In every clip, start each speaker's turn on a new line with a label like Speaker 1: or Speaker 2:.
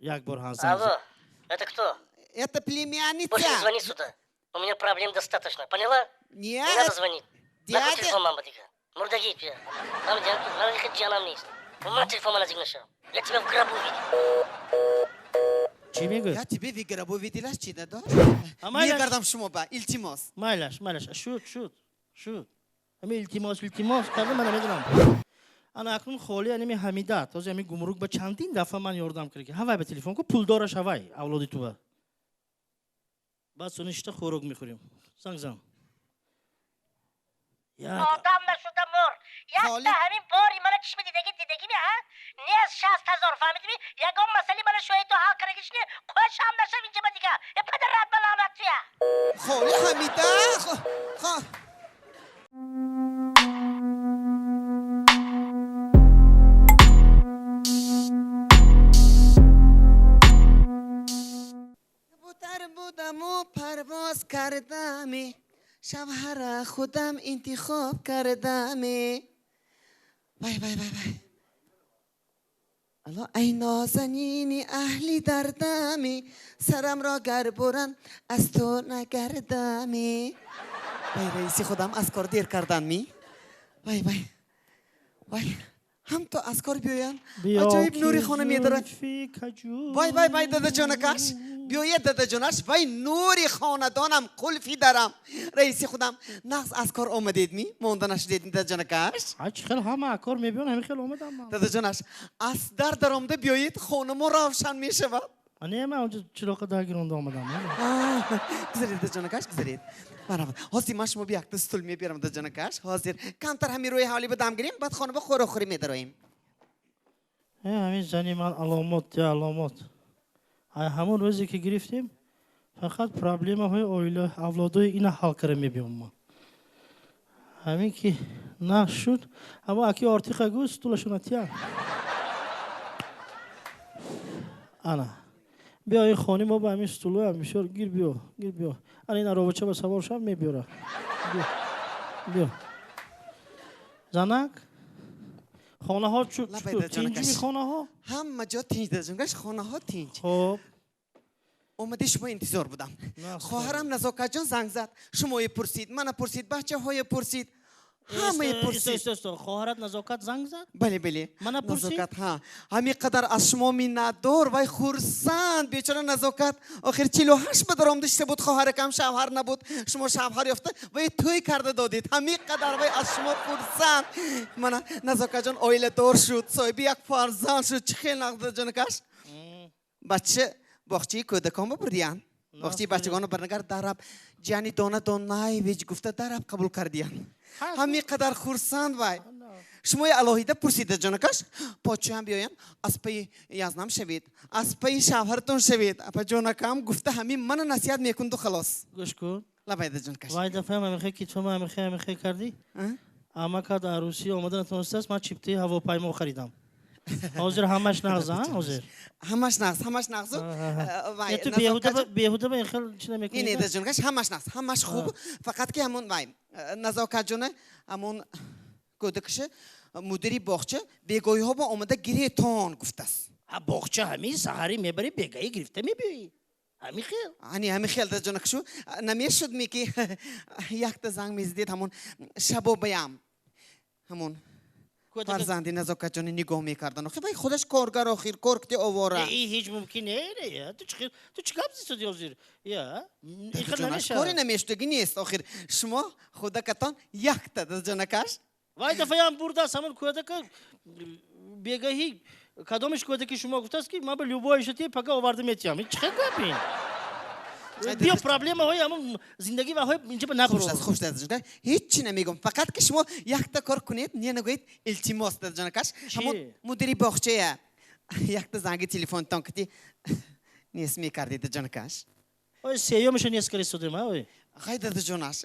Speaker 1: Як бор ҳан занг.
Speaker 2: Алло, это кто?
Speaker 3: Это племянница.
Speaker 2: Больше не звони сюда. У меня проблем достаточно, поняла?
Speaker 3: Нет.
Speaker 2: Не надо звонить.
Speaker 3: Дядя.
Speaker 2: Нахуй телефон мама дига. Мурдаги тебя. Мама дига, надо ехать джанам нест. У телефон мана зигнаша. Я тебя в гробу видел.
Speaker 1: Чӣ мегӯяд?
Speaker 3: Я тебе в гробу видела, чӣ дадош?
Speaker 1: А майлаш?
Speaker 3: Мегардам шумо ба, илтимос.
Speaker 1: Майлаш, майлаш, шуд, шуд, шуд. Ҳами илтимос, илтимос карда, ман намедонам. Ана акнун холи аними Ҳамида, този ҳами гумрук ба чандин дафъа ман ёрдам кард, ки ҳавай ба телефон ку, пулдораш ҳавай, авлоди туба. Баъд сони шита хӯрок мехӯрем. Занг зан. Як
Speaker 2: Одам нашуда мор.
Speaker 3: Холи?
Speaker 2: Якта ҳамин бори мана чишми дидаги дидагими, ҳа? Не аз 60 000 фаҳмидими? Ягон масъали мана шояд ту ҳал карагиш не, қӯшам нашав инҷа ба дига. Э падарат ба лаънат туя.
Speaker 3: Холи Ҳамида. Кабутар будаму парвоз кардами, шавҳара худам интихоб кардами. Вай, вай, вай, вай. Алло, ай нозанини аҳли дардами, сарамро гар буранд, аз ту нагардами. Вай, раиси худам аз кор дер кардан ми? Вай, вай. Вай, ҳам то аз кор биёянд. Аҷоиб нури хона медорад. Вай, вай, вай, дадаҷонакаш. Биёед, дадаҷонаш, вай нури хонадонам, қулфи дарам. Раиси худам, нағз аз кор омадед ми? Монда нашудед ми, дадаҷонакаш?
Speaker 1: Ҳа, чӣ хел ҳама кор мебиён, ҳамин хел омадам ман.
Speaker 3: Дадаҷонаш, аз дар даромада биёед, хонамо равшан мешавад.
Speaker 1: А не, ман онҷо чироқа даргиронда омадам.
Speaker 3: Гузаред, дадаҷонакаш, гузаред. Марҳамат. Ҳозир ман шумо якта стул мебиёрам, дадаҷонакаш. Ҳозир камтар ҳамин рӯи ҳавли ба дам гирем, баъд хона ба хӯрокхӯрӣ медароем.
Speaker 1: Э, ҳамин зани ман аломот, я аломот. Ай ҳамон рӯзе ки гирифтем, фақат проблемаҳои оила, авлодои ина ҳал кара мебиём ман. Ҳамин ки нашуд, ҳамо аки ортиқа гӯ стулашона тия. Ана. Биё ин хони мо ба ҳамин стулоям бисёр гир биё, гир биё. Ана ин аробача ба савор шав мебиёра. Биё. Биё. Занак? Хонаҳо
Speaker 3: Лабай,
Speaker 1: чу
Speaker 3: дадаҷонакаш.
Speaker 1: тинҷми хонаҳо?
Speaker 3: Ҳама ҷо тинҷ, дадаҷонакаш, хонаҳо тинҷ.
Speaker 1: Хоб.
Speaker 3: Омади шумо интизор будам.
Speaker 1: Нағз.
Speaker 3: Хоҳарам Назокатҷон занг зад. Шумое пурсид, мана пурсид, бачаҳое пурсид. Ҳамае
Speaker 1: Исто,
Speaker 3: пурсид.
Speaker 1: исто, исто. Хоҳарат Назокат занг зад?
Speaker 3: Бале, бале.
Speaker 1: Мана пурсид?
Speaker 3: Назокат, ҳа. Ҳамин қадар аз шумо миннатдор, вай хурсанд, бечора Назокат. Охир 48 ба даромада шиста буд, хоҳаракам шавҳар набуд. Шумо шавҳар ёфта, вай тӯй карда додед. Ҳамин қадар вай аз шумо хурсанд. Мана Назокатҷон оиладор шуд, соҳиби як фарзанд шуд. Чӣ хел нағз, дадаҷонакаш? Бача боғчаи кӯдакон бибурдиянд. Боғчаи бачагонро барнагар дараб ҷияни Дона Донаевич гуфта дараб қабул кардиянд. Ҳамин қадар хурсанд вай. Шумои алоҳида пурсид, дадаҷонакаш, подшоҳам биёянд, аз пайи язнам шавед, аз пайи шавҳаратон шавед. Апаҷонакам гуфта ҳамин мана насиҳат мекунду халос.
Speaker 1: Гӯш кун.
Speaker 3: Лабай, дадаҷонакаш.
Speaker 1: Вай дафъаам ҳамихе китфама ҳамихе ҳамихе кардӣ?
Speaker 3: А?
Speaker 1: Амака дар Русия омада натонистааст, ман чиптаи ҳавопаймо харидам. Ҳозир ҳамаш нағз, а? Ҳозир.
Speaker 3: Ҳамаш нағз, ҳамаш нағзу. Вай,
Speaker 1: Э, ту
Speaker 3: Назокат
Speaker 1: беҳуда ба ин хел чӣ
Speaker 3: Не,
Speaker 1: намекунӣ?
Speaker 3: не, дадаҷонакаш, ҳамаш нағз, ҳамаш хуб. Фақат ки ҳамон вай, Назокатҷона, ҳамон кӯдакаша мудири боғча бегоҳиҳо ба омада гиретон гуфтааст.
Speaker 1: Ҳа, боғча ҳамин саҳарӣ мебарӣ, бегаӣ гирифта мебиёӣ. Ҳамин хел.
Speaker 3: Ани ҳамин хел, дадаҷонакашу намешуд ми ки якта занг мезидед ҳамон шабобаям. Ҳамон фарзанди Назокатҷони нигоҳ мекардан. Охир вай худаш коргар охир, кор кити овора.
Speaker 1: Э, ин ҳеҷ мумкин не, не. Ту чӣ хел, ту чӣ гап зисоди ҳозир? Я, ин хел
Speaker 3: Дадаҷонаш,
Speaker 1: намешавад.
Speaker 3: кори намешудагӣ нест охир. Шумо худакатон якта, дадаҷонакаш.
Speaker 1: Вай дафъаям бурдааст ҳамон кӯдака бегаҳӣ кадомиш кӯдаки шумо гуфтааст ки ман ба любой шати пага оварда метиҳам. Ин чӣ хел гап ин? Биё проблемаҳои ҳамон зиндагӣ ваҳои инҷа ба
Speaker 3: Хуб шудааст,
Speaker 1: набур.
Speaker 3: хуб шудааст, дадаҷонакаш. Ҳеҷ намегӯм. Фақат ки шумо якта кор кунед, не нагӯед, илтимос, дадаҷонакаш.
Speaker 1: Чӣ?
Speaker 3: Ҳамон мудири боғчая якта занги телефонтон кити нест мекардед, дадаҷонакаш.
Speaker 1: Ой, сеюмаша нест карисодем, а ой.
Speaker 3: Хай, дадаҷонаш.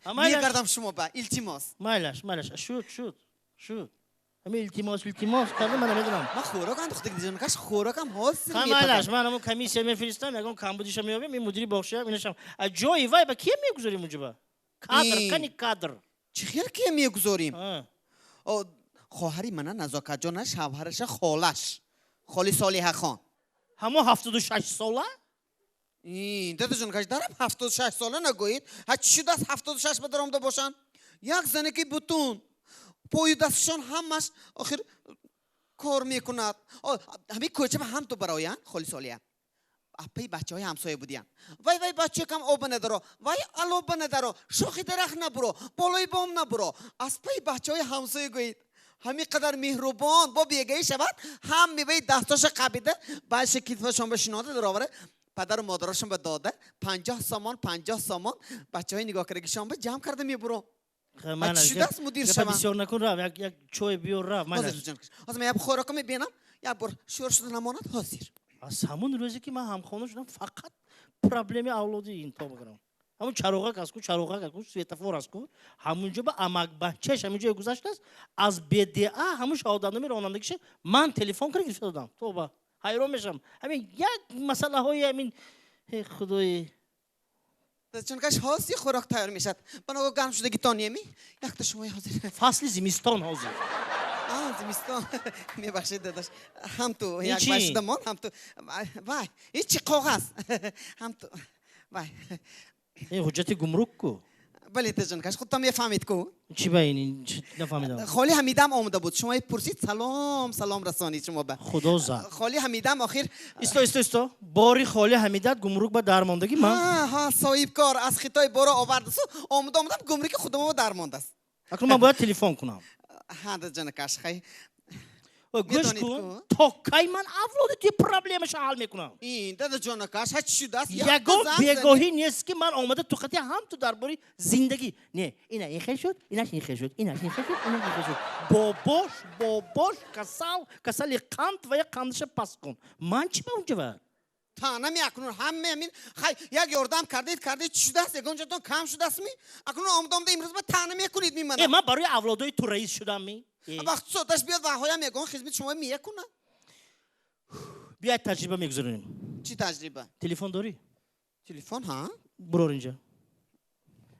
Speaker 1: А майлаш?
Speaker 3: Мегардам шумо ба, илтимос.
Speaker 1: Майлаш, майлаш. Шуд, шуд, шуд. Ҳамин илтимос, илтимос карда, ман намедонам.
Speaker 3: Ман хӯрок андохта, дадаҷонакаш, хӯрокам ҳозир
Speaker 1: Ха, майлаш,
Speaker 3: мепазам.
Speaker 1: ман ҳамон комиссия мефиристам, ягон камбудиша меёбем, ин мудири боғчаям, инашам. А ҷои вай ба кия мегузорем унҷаба? Кадр,
Speaker 3: Э.
Speaker 1: кани кадр.
Speaker 3: Чӣ хел кия мегузорем?
Speaker 1: А.
Speaker 3: О, хоҳари мана Назокатҷона шавҳараша холаш. Холи Солиҳахон.
Speaker 1: Ҳамо 76 сола?
Speaker 3: Дадаҷон, каш дараб 76 сола нагӯед. Ҳа чӣ шудааст 76 ба даромада бошанд? Як занаки бутун. Пою дастшон ҳамаш охир кор мекунад. Ҳамин кӯча ҳам ту бароянд, холи солия. Апаи бачаҳои ҳамсоя будиянд. Вай вай бачакам оба надаро, вай алоба надаро, шохи дарахт набуро, болои бом набуро. Аз паи бачаҳои ҳамсоя гӯед. Ҳамин қадар меҳрубон бо бегаӣ шавад, ҳам меваи дастоша қабида, баъдша китфашон ба шинода даровара, падару модарашон ба дода, 50 сомон, 50 сомон бачаҳои нигоҳ кардагишон ба ҷамъ карда мебуро. Шудааст мудир шавам.
Speaker 1: Бисёр накун, рав, як чой биёр, рав.
Speaker 3: Ҳозир ман як хӯрока мебинам, як бор шӯр шуда намонад ҳозир.
Speaker 1: Аз ҳамон рӯзе ки ман ҳамхона шудам, фақат проблеми авлоди ин то бигирам. Ҳамон чароғак аст ку, чароғак аст ку, светофор аст ку, ҳамунҷо ба амакбачаш ҳамунҷо гузаштааст, аз БДА ҳамун шаҳодатномаи ронандагиша ман телефон карда гирифта додам. Тоба, ҳайрон мешавам. Ҳамин як масъалаҳои ҳамин худои.
Speaker 3: Чункаш ҳозир хӯрок тайёр мешавад. Баного гарм шудагитон еми? Якта шумои ҳозир.
Speaker 1: Фасли зимистон ҳозир.
Speaker 3: Зимистон. Мебахшед, дадаш. Ҳам ту як башдамон, ҳам ту. Вай, ҳеҷ қоғаз. Ҳам ту. Вай.
Speaker 1: Ин ҳуҷҷати гумрук ку?
Speaker 3: Бале, даҷонкаш, худтон мефаҳмед ку?
Speaker 1: Чӣ ба ин? Нафаҳмидам.
Speaker 3: Холи Ҳамидам омада буд. Шумо пурсид, салом, салом расонид шумо ба.
Speaker 1: Худо зад.
Speaker 3: Холи Ҳамидам охир.
Speaker 1: Исто, исто, исто. Бори Холи Ҳамидат гумрук ба дармондагӣ ман.
Speaker 3: Ҳа, ҳа, соҳибкор аз Хитой боро овардасу, омада омадам гумруки худамо дармондааст.
Speaker 1: Акнун ман бояд телефон кунам.
Speaker 3: Ҳа, даҷонкаш, хай.
Speaker 1: Гӯш кун, то кай ман авлоди туи проблемаша ҳал мекунам?
Speaker 3: Ин, дадаҷонакаш, ҳа чӣ шудааст?
Speaker 1: Ягон бегоҳӣ нест ки ман омада ту қати ҳам ту дар бораи зиндагӣ. Не, ина ин хел шуд, инаш ин хел шуд, инаш ин хел шуд, инаш ин хел шуд. Бобош, бобош, касал, касали қанд ва як қандаша паст кун. Ман чӣ ба унҷава?
Speaker 3: Та намеакнун ҳама ҳамин хай як ёрдам кардед, кардед, чӣ шудааст? Ягон ҷотон кам шудааст ми? Акнун омада омада имрӯз ба таъна мекунед ми мана?
Speaker 1: Э, ман барои авлодои ту раис шудам ми?
Speaker 3: Вақт соташ биёд ваҳоям ягон хизмат шумо мекунад.
Speaker 1: Биёед таҷриба мегузаронем.
Speaker 3: Чӣ таҷриба?
Speaker 1: Телефон дорӣ?
Speaker 3: Телефон, ҳа?
Speaker 1: Бурор инҷа.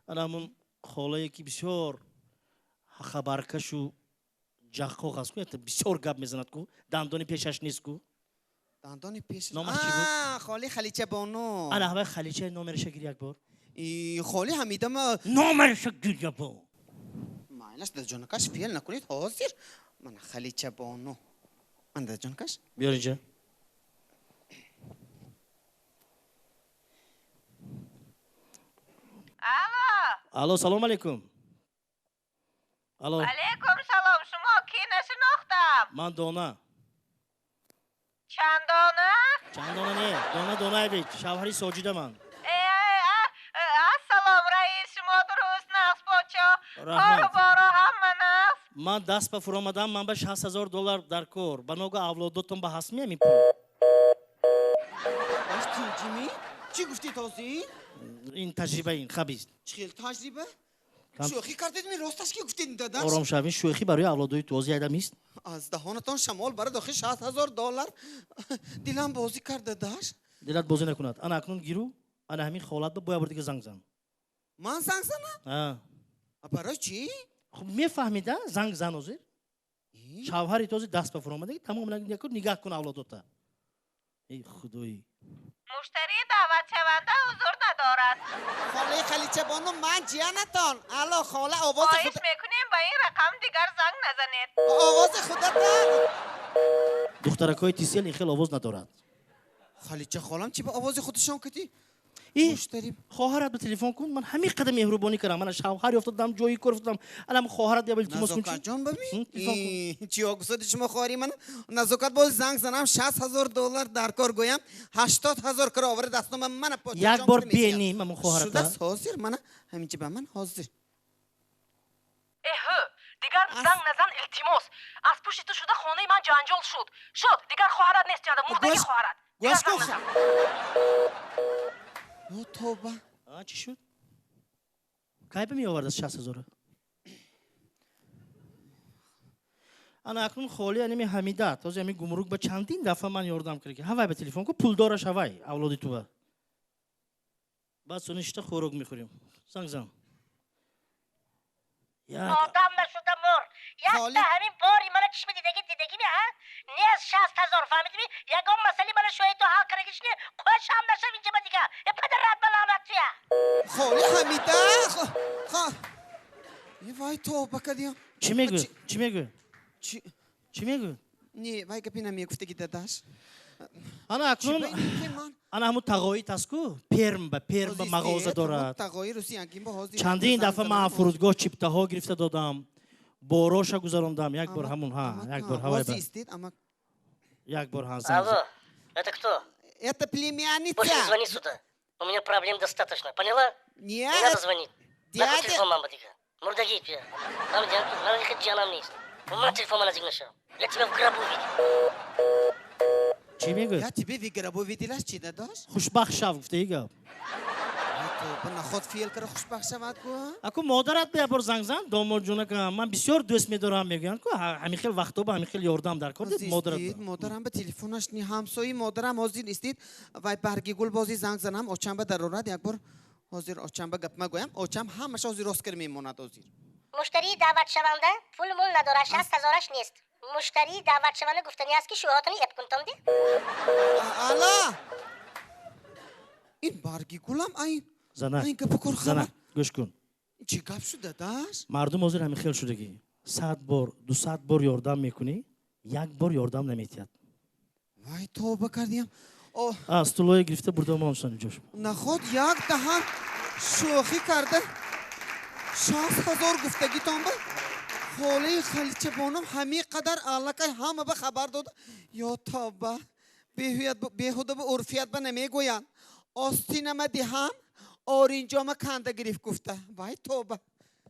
Speaker 1: Ана ҳамун холае ки бисёр хабаркашу ҷаққоқ аст ку, бисёр гап мезанад ку, дандони пешаш нест ку.
Speaker 3: Дандони пешаш.
Speaker 1: Номаш чӣ буд?
Speaker 3: Холи Халича Бону.
Speaker 1: Ана ҳавай Халича номераша гир як бор.
Speaker 3: Холи Ҳамидама
Speaker 1: номераша гир як бор.
Speaker 3: Майлаш, дадаҷонакаш, феъл накунед ҳозир. Мана Халича Бону. Ман дадаҷонакаш?
Speaker 1: Биёр инҷа.
Speaker 4: Алло.
Speaker 1: Алло, салом алейкум. Алло.
Speaker 4: Алейкум салом. Шумо ки нашинохтам?
Speaker 1: Ман Дона.
Speaker 4: Чанд дона?
Speaker 1: Чанд дона не, Дона Донаевич, шавҳари Соҷида ман.
Speaker 4: Ассалом, раис, шумо дуруст нақс подшо. Кору боро ҳама нақс.
Speaker 1: Ман даст ба фуромадам, ман ба 60 000 доллар дар кор. Ба нога авлодотон ба ҳаст меам ин пул.
Speaker 3: Чими? Чӣ гуфтӣ тозӣ?
Speaker 1: Ин таҷриба ин хабист.
Speaker 3: Чӣ хел таҷриба? Шӯхӣ кардед ми росташ ки гуфтед дадаш?
Speaker 1: Ором шав, ин шӯхӣ барои авлодои ту ҳозир ядам нест.
Speaker 3: Аз даҳонатон шамол барад охир 60 000 доллар. Дилам бозӣ кард дадаш.
Speaker 1: Дилат бозӣ накунад. Ана акнун гиру, ана ҳамин холат ба боя бор дига занг зан.
Speaker 3: Ман занг занам?
Speaker 1: Ҳа.
Speaker 3: Барои чӣ?
Speaker 1: Хуб мефаҳмида, занг зан ҳозир. Шавҳари ту ҳозир даст ба фуромадаги, тамом нигоҳ кун авлодота. Эй худои.
Speaker 4: Муштарии даъватшаванда ҳузур надорад.
Speaker 3: Холаи Халича Бону, ман ҷиянатон. Алло, хола, овози
Speaker 4: Хоҳиш мекунем ба ин рақам дигар занг назанед.
Speaker 3: Овози худатон.
Speaker 1: Духтаракҳои Тисел ин хел овоз надорад.
Speaker 3: Халича холам чӣ ба овози худашон кардӣ?
Speaker 1: Хоҳарат ба телефон кун, ман ҳамин қадар меҳрубонӣ кардам. Мана шавҳар ёфтадам, ҷои кор ёфтадам. Алам хоҳарат я илтимос кун.
Speaker 3: Назокатҷон ба ми? Чӣ гуфтади шумо хоҳари ман? Назокат боз занг занам 60 000 доллар дар кор гӯям, 80 000 кира оварда дастам мана подшоҳ.
Speaker 1: Як бор беним ҳамон хоҳарата.
Speaker 3: Шудааст ҳозир, мана ҳаминҷа ба ман ҳозир.
Speaker 4: Эҳ, дигар занг назан илтимос. Аз пушти ту шуда хонаи ман ҷанҷол шуд. Шуд, дигар хоҳарат нест янда, мурдаги хоҳарат.
Speaker 3: Гӯш кун. Ё тоба.
Speaker 1: Чӣ шуд? Кай ба меовард аз 60 000? Ана акнун холи аними Ҳамидат, ҳозир ҳамин гумрук ба чандин дафъа ман ёрдам кард. Ҳавай ба телефон ку, пулдораш ҳавай, авлоди тува. Баъд сони шита хӯрок мехӯрем. Занг зан.
Speaker 2: Одам нашуда мур. Якта ҳамин бори мана чишми дидаги дидагими, ҳа? Нест 60 000, фаҳмидими? Ягон масъалаи мана шояд ту
Speaker 3: Ҳамида. Вай, тавба кардиям.
Speaker 1: Чӣ мегӯ? Чӣ мегӯ?
Speaker 3: Чӣ?
Speaker 1: Чӣ мегӯ?
Speaker 3: Не, вай гапи намегуфтаги, дадаш.
Speaker 1: Ана акнун ана ҳамун тағои таску Пермба, Пермба мағоза дорад.
Speaker 3: Тағои русиянкин бо ҳозир.
Speaker 1: Чандин дафъа ман фурудгоҳ чиптаҳо гирифта додам, бороша гузарондам. Як бор ҳамун, ҳа, як бор ҳавай, як бор ҳа.
Speaker 2: Алло, это кто?
Speaker 3: Это племянница.
Speaker 2: Больше не звони сюда. У меня проблем достаточно, поняла?
Speaker 3: Нет.
Speaker 2: Не надо звонить.
Speaker 3: Дядя.
Speaker 2: Телефон мама дига. Мурдаги тебя. Мам, ҷанам нест. Ман телефон наздик нашав. Я тебя в гробу видел.
Speaker 1: Чӣ мегӯ?
Speaker 3: Я тебе в гробу виделаш чи, дадош?
Speaker 1: Хушбахт шав, гуфтаи гап.
Speaker 3: Наход фиел кара хушбахт шавад ку.
Speaker 1: Аку модарат ба як бор занг зан, домодҷунака, ман бисёр дӯст медорам, мегӯянд ку, ҳамин хел вақто ба ҳамин хел ёрдам дар кор
Speaker 3: модарат. Модарам ба телефонаш ни, ҳамсои модарам ҳозир истид. Вай барги гул бози занг занам, очам ба дарорад як бор. Ҳозир очам ба гап магӯям, очам ҳамаша ҳозир рост кар мемонад ҳозир.
Speaker 2: Муштарии даъватшаванда пул мул надорад, 60 ҳазораш нест. Муштарии даъватшаванда гуфтани аст, ки шӯҳотани эп кунтонди.
Speaker 3: Ала, ин барги гулам айн.
Speaker 1: Занак.
Speaker 3: Айн гапа кор хабар.
Speaker 1: Занак, гӯш кун.
Speaker 3: Чӣ гап шуд, дадаш?
Speaker 1: Мардум ҳозир ҳамин хел шудагӣ: 100 бор, 200 бор ёрдам мекунӣ, як бор ёрдам наметиҳад.
Speaker 3: Вай, тавба кардиям.
Speaker 1: Стулое гирифта бурда моншан ҷош.
Speaker 3: Наход як даҳан шӯхӣ карда 60 000 гуфтагитон ба холаи Халичабонам ҳамин қадар аллакай ҳама ба хабар дода. Ё тавба, беҳуда ба урфият ба намегӯянд: остинама диҳам, оринҷома канда гирифт гуфта. Вай, тавба.